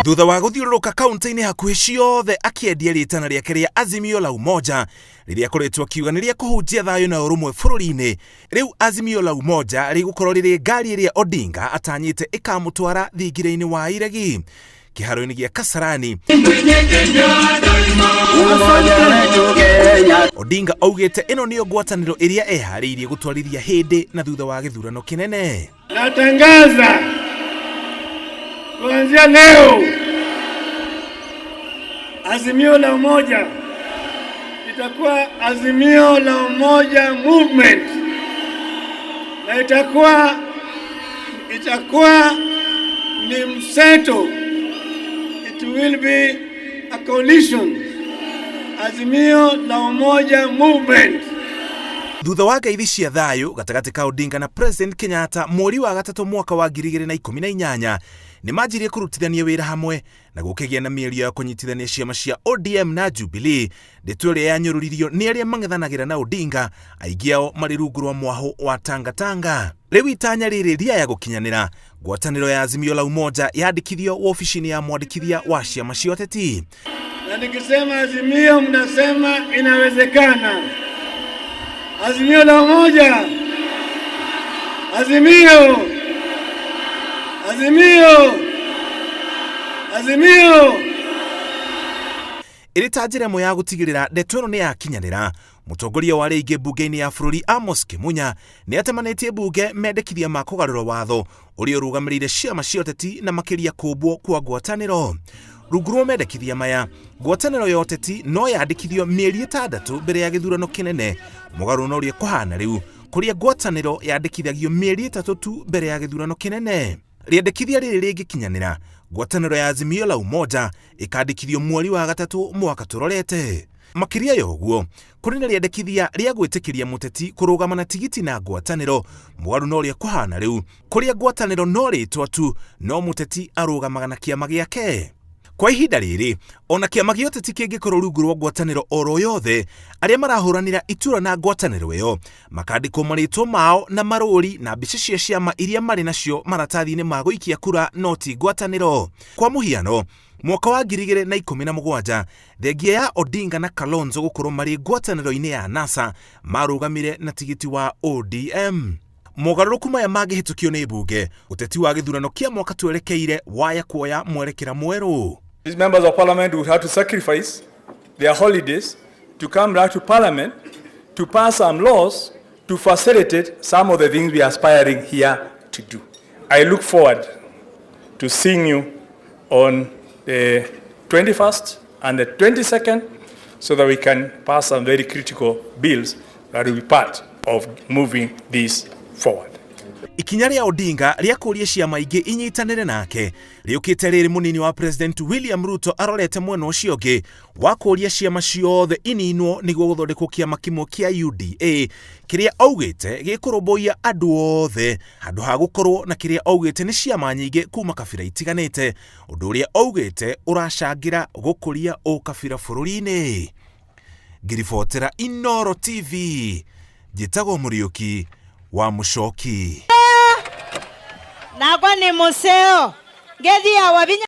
Thutha wa gũthiũrũrũka kaunti-inĩ hakuhĩ ciothe akĩendia rĩtana rĩake rĩa Azimio la Umoja rĩrĩa akoretwo akiuga nĩ rĩa kũhunjia thayũ na ũrũmwe bũrũri-inĩ, rĩu Azimio la Umoja rĩgũkorwo rĩrĩ ngari ĩrĩa Odinga atanyĩte ĩkamũtwara thingira-inĩ wa iregi kĩharo-inĩ gĩa Kasarani. Odinga augĩte ĩno nĩyo ngwatanĩro ĩrĩa eharĩirie gũtwarithia hĩndĩ na thutha wa gĩthurano kĩnene. Natangaza kuanzia leo Azimio la Umoja itakuwa Azimio la Umoja Movement, na itakuwa ni mseto, it will be a coalition. Azimio la Umoja Movement. Thutha wa ngeithi cia thayũ gatagatĩ ka Odinga na President Kenyatta mweri wa gatatũ mwaka wa 2018, nĩ manjirie kũrutithania wĩra hamwe na gũkĩgĩa na mĩario ya kũnyitithania ciama cia ODM na Jubilee, ndeto ĩrĩa yanyũrũririo nĩ arĩa mang'ethanagĩra na Odinga, aingĩ ao marĩ rungu rwa mwahũ wa Tangatanga. Rĩu itanya rĩrĩ rĩaya gũkinyanĩra, ngwatanĩro ya Azimio la Umoja yandĩkithio wobici-inĩ ya mwandĩkithia wa ciama cia ũteti. Na nikisema Azimio mnasema inawezekana. Azimio la Umoja, Azimio, Azimio, Azimio. Ĩrĩ ta njĩra ĩmwe ya gũtigĩrĩra ndeto ĩno nĩ yakinyanĩra, mũtongoria wa arĩa aingĩ mbunge-inĩ ya bũrũri Amos Kĩmunya nĩ atemanĩtie mbunge mendekithia ma kũgarũra watho ũrĩa ũrũgamĩrĩire ciama cia ũteti na makĩria kũmbwo kwa ngwatanĩro. Rungu rwa mendekithia maya, ngwatanĩro ya ũteti no yandĩkithio mĩeri 6 mbere ya gĩthurano kĩnene, mũgarũ na ũrĩa kũhana rĩu kũrĩa ngwatanĩro yandĩkithagio mĩeri 3 tu mbere ya gĩthurano kĩnene. Rĩendekithia rĩrĩ rĩngĩkinyanĩra, ngwatanĩro ya Azimio la Umoja ĩkandĩkithio mweri wa gatatũ mwaka tũrorete. Makĩria ya ũguo, kũrĩ na rĩendekithia rĩa gwĩtĩkĩria mũteti kũrũgama na tigiti na ngwatanĩro, mũgarũ na ũrĩa kũhana rĩu kũrĩa ngwatanĩro no rĩtwa tu, no mũteti arũgamaga na kĩama gĩake. Kwa ihinda rĩrĩ, ona kĩama gĩa ũteti kĩngĩkorwo rungu rwa ngwatanĩro oro yothe, arĩa marahũranĩra itura na ngwatanĩro ĩyo makandĩkwo marĩtwa mao na marũri na mbica cia ciama iria marĩ nacio maratathi-inĩ ma gũikia kura, no ti ngwatanĩro. Kwa mũhiano, mwaka wa 2017, thengia ya Odinga na Kalonzo gũkorwo marĩ ngwatanĩro-inĩ ya NASA, marũgamire na tigiti wa ODM. Mogarũrũku maya mangĩhĩtũkio nĩ mbunge, ũteti wa gĩthurano kĩa mwaka twerekeire waya kuoya mwerekera mwerũ. These members of parliament would have to sacrifice their holidays to come back to parliament to pass some laws to facilitate some of the things we are aspiring here to do. I look forward to seeing you on the 21st and the 22nd so that we can pass some very critical bills that will be part of moving this forward. Ikinya rĩa Odinga rĩa kũria ciama ingĩ inyitanĩre nake rĩũkĩte rĩrĩ mũnini wa President William Ruto arorete mwena ũcio ũngĩ wa kũria ciama ciothe ininwo nĩguo gũthondekwo kĩama kĩmwe kĩa UDA kĩrĩa augĩte gĩkũrũmbũiya andũ othe, handũ ha gũkorwo na kĩrĩa augĩte nĩ ciama nyingĩ kuma kabira itiganĩte, ũndũ ũrĩa augĩte ũracangĩra gũkũria ũkabira bũrũri-inĩ. Ngĩribotera Inooro TV, njĩtagwo Mũriũki wa Mũcoki. Nakwa ni museo ngethi ya wavinya.